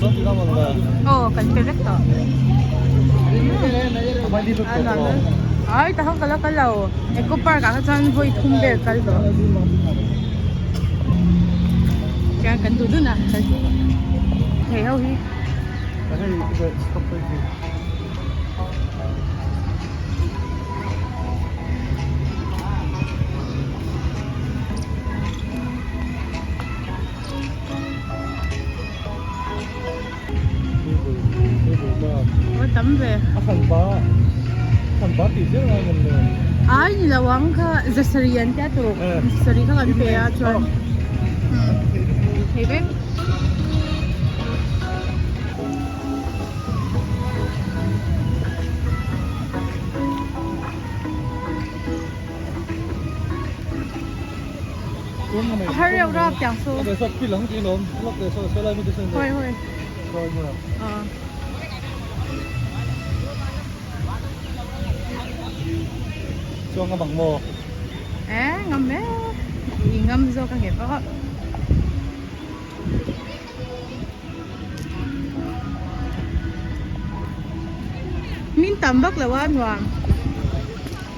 Aw kan pe vek tawh. Ai ta kha ka la kal lo eco park ah kha chuan vawi thum vel kal tawh. Chuan kan duh dun a kal tawh. Thei ho hi. Aw tam ve. A hran pa hran pa tih zel ngai ngam le. Ai ni lo ang kha zasarih an tia tur zasarih kha kan pe a chuan thei vek. A har reuh rap tiang chu. Hawi hawi. Chuang ngam ang maw? Eh ngam e. I ngam zawk a nghet bawk a. Min tam vak lo a nuam.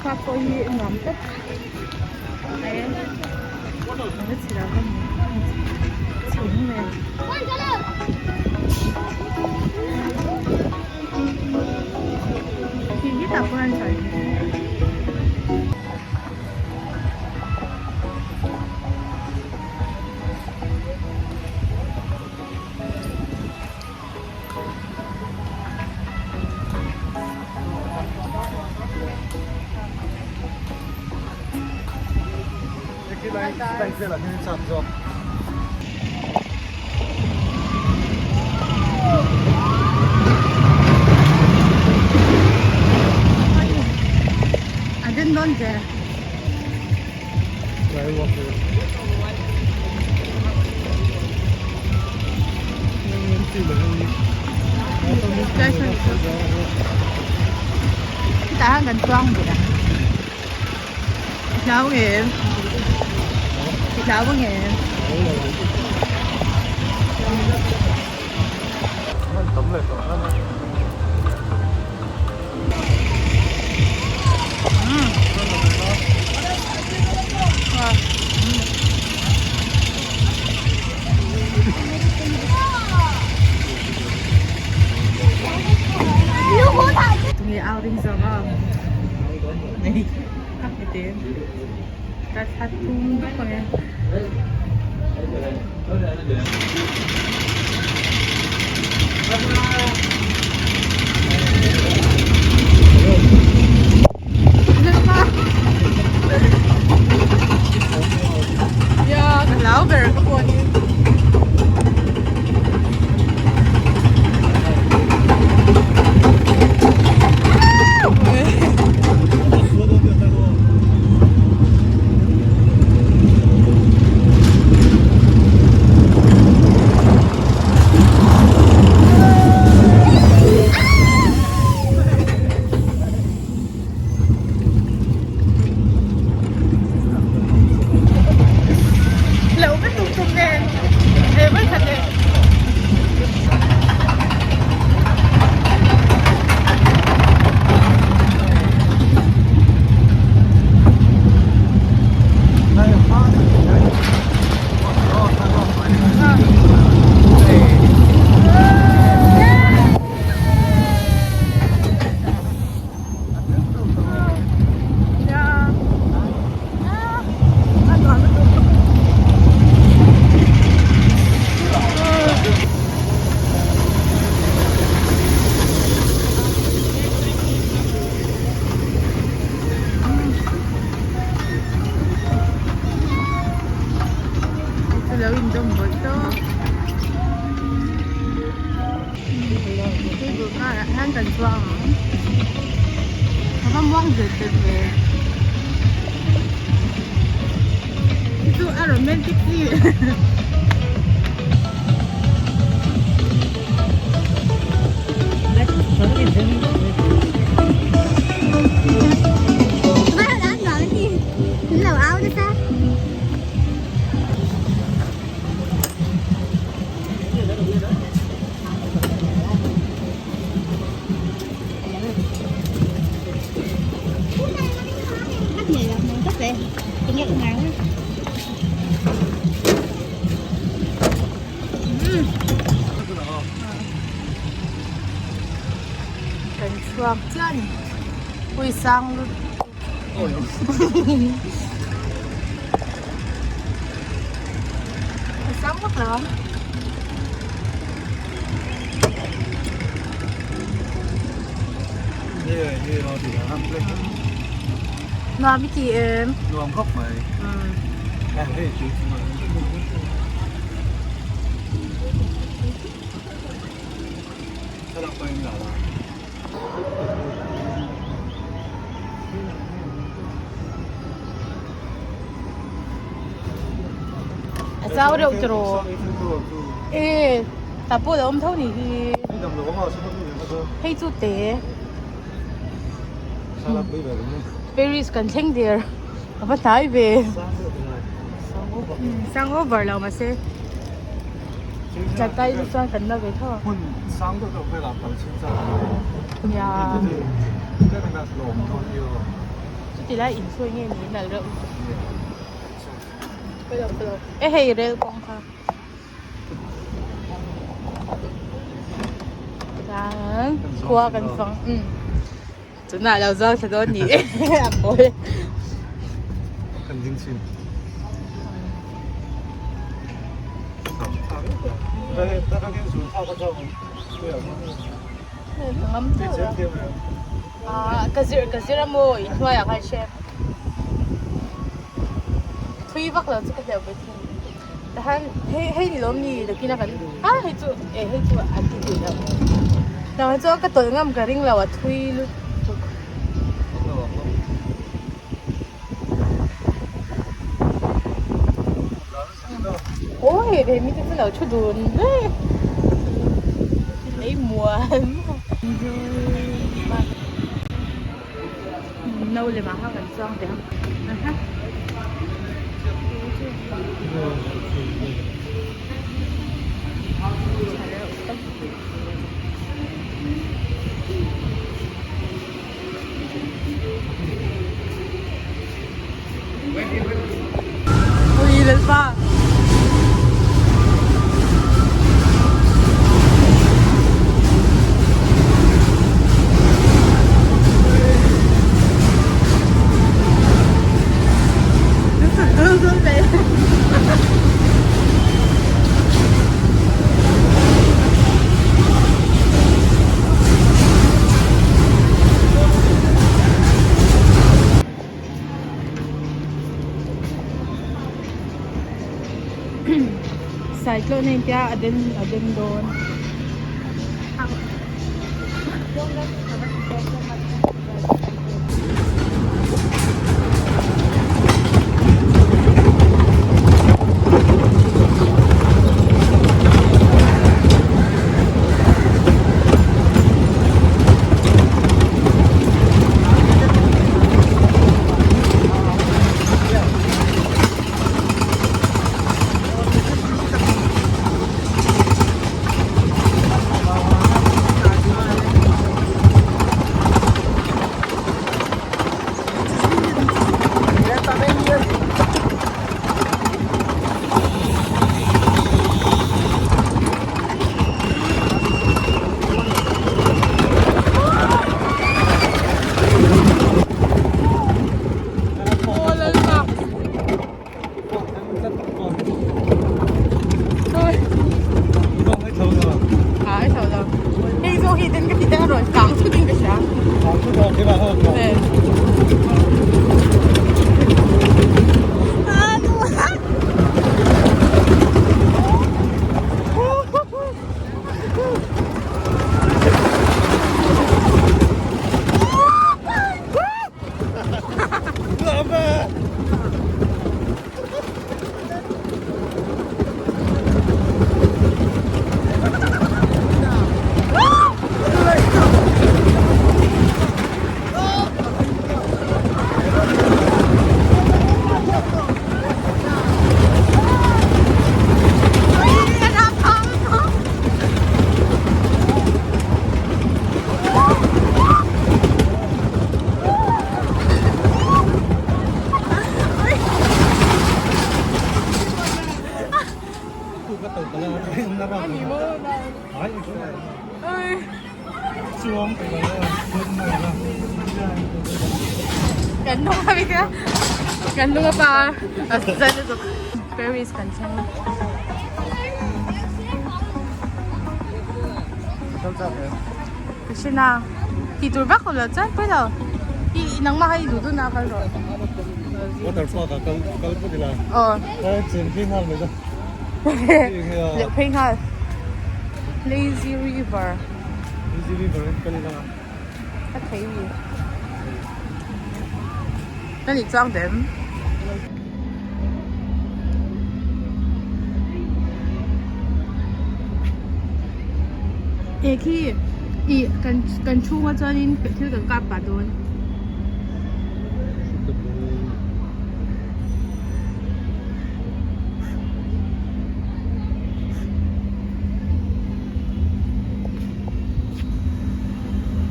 Khua pawh hi nuam tlat. A den dawn ve. Hetah hian kan chuang ve a hlau em i hlau ang em. Tunge au ring zawk a ka thla thum dup ang e. Lo indawm bawlh tawp table car ah hian kan chuang ang a va muang zet zet ve hi chu a romantic chi. Tinge ka ngai ang. Kan chhuak chiah a ni. Ui sang lut. Sang vak lo ang. Nuam i ti em? Nuam khawp mai. Hei chu Thlalak pawhin la la. A chau reuh tiraw? E tah pawh a awm tho ni hi. Hei chu te. Paris kan thleng der a va hnai ve. Sang over lo mahse. Chatai chu chuan kan la ve tho ang. Hmun sang deuh deuh velah kal chin chak a ni. Nia. Lawm dawn i aw. Chuti lai insawi nge ni nalh reuh. Pawilo pawilo. E hei rel kawng kha. Chuan khua kan fang umm tunah lo zawng thla dawn ni e a pawi. Kan ding chin. Ngam teuh lo. Ah ka zir ka zir a maw inhnuaiah khan hre thui vak lo chu ka hleuh ve thung tahan hei hei ni lawm ni nakina kan ah hei chu eh hei chu an ti tih loh tah chuan ka tawlh ngam ka ring lo a thui lutuk. Aw hei hei mite chu lo thu dun vek ei muan no lem ah kha kan chuang teh ang Ui lalpa. Cyclone a intia a den a den dawn. Kan hnung a mi kha kan hnung a pa a zan lutuk Paris kan thleng ka hre na tih tur vak awm lo chuan pawi lo i nangmah kha i duh duh na a kal rawh Water park ah kal kal pawh ila aw chen phei nghal mai ta leh phei nghal lazy river lazy river in kal ila a thei mi ka nih chuang dem eh khi ih kan kan chhunga chuanin thil kan kap pah dawn.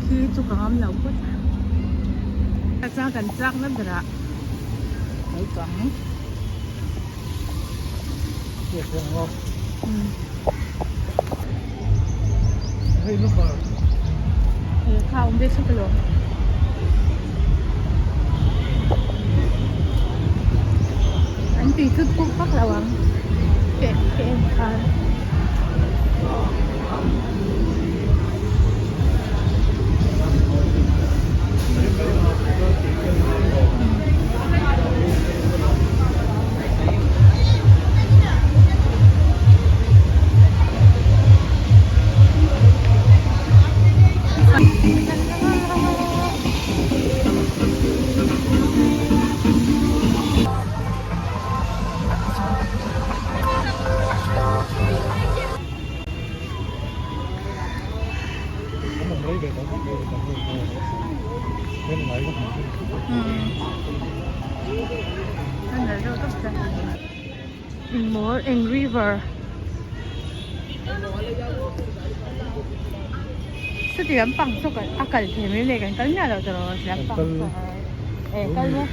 Khi chu ka ngam lo phawt a chuan kan chak na berah lo chuang kha awm ve sawk elo. An tui thut pawh vak lo ang ka en khan. Engmaw eng river chuti lampang chu a kal thei mai le kan kal miah lo tawh lo lampang chu e kal maw.